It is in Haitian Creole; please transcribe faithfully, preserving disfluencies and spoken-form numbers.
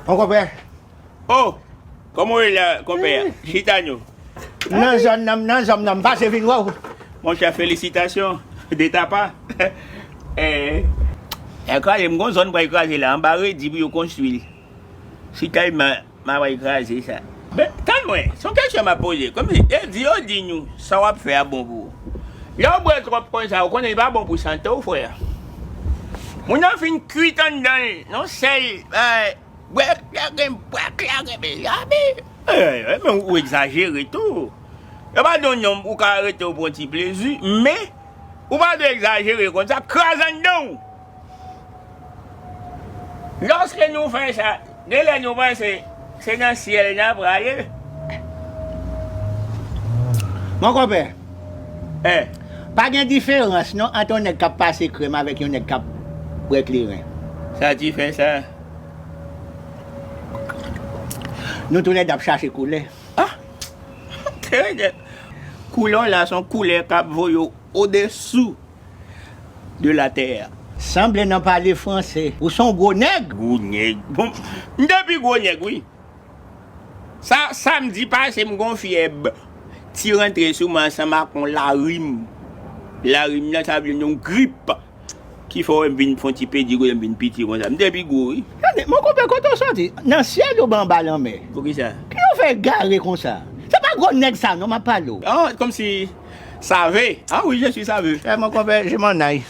Mon konpè. Oh, kòman w ye la, konpè? Chita nou. Nan zòn nan, nan zòn nan, m pase vin wè w. Monchè, felisitasyon de ta pa. Eh, e kraze, m gon zòn pral kraze la, anba redi pou yo konstwi l. Si tèlman m a pral kraze sa. Men, tann mwen, se yon kesyon m ap poze. Kòmsi, e di yo di nou, sa w ap fè a bon pou ou. Lè w bwè twòp konsa, ou konnen li pa bon pou sante w, frè. Moun nan fin kwit anndan l, nan sèl, eh, bwè kleren, bwè kleren, mezanmi. Eh, eh, men ou egzajere tou. Yo pa don nonm, ou ka rete w pran ti plezi, men ou pa dwe egzajere konsa, kraze anndan w. Lòske nou fè sa, genlè nou panse se nan syèl n a prale. Mon konpè, Eh, pa gen diferans non ant yon nèg k ap pase krèm avèk yon nèg k ap bwè kleren. Sa ti fè sa. Nou toulède ap chache koulè. Ah! Trè byen. Koulè w la se yon koulè k ap voye w odesou de la tè. Sanble nan pale franse. Ou se yon gwo nèg. Gwo nèg. Bon, m te pi gwo nèg, wi. Sa, samdi pase, m gon fyèb. Ti rantre sou mwen ansanm ak yon larim. Larim nan, sa vle yon grip. Ki fè w wè m vin fè yon ti pedi, kote m vin piti konsa. M te pi gwo, wi. Gade, mon konpè, kote w soti? Nan syèl oubyen anba lanmè? Poukisa? Ki yo fè gare konsa? Se pa gwo nèg sa non m ap pale w. Ah, kòmsi save. Ah wi, je suis save. Eh, mon konpè, je m'en aille.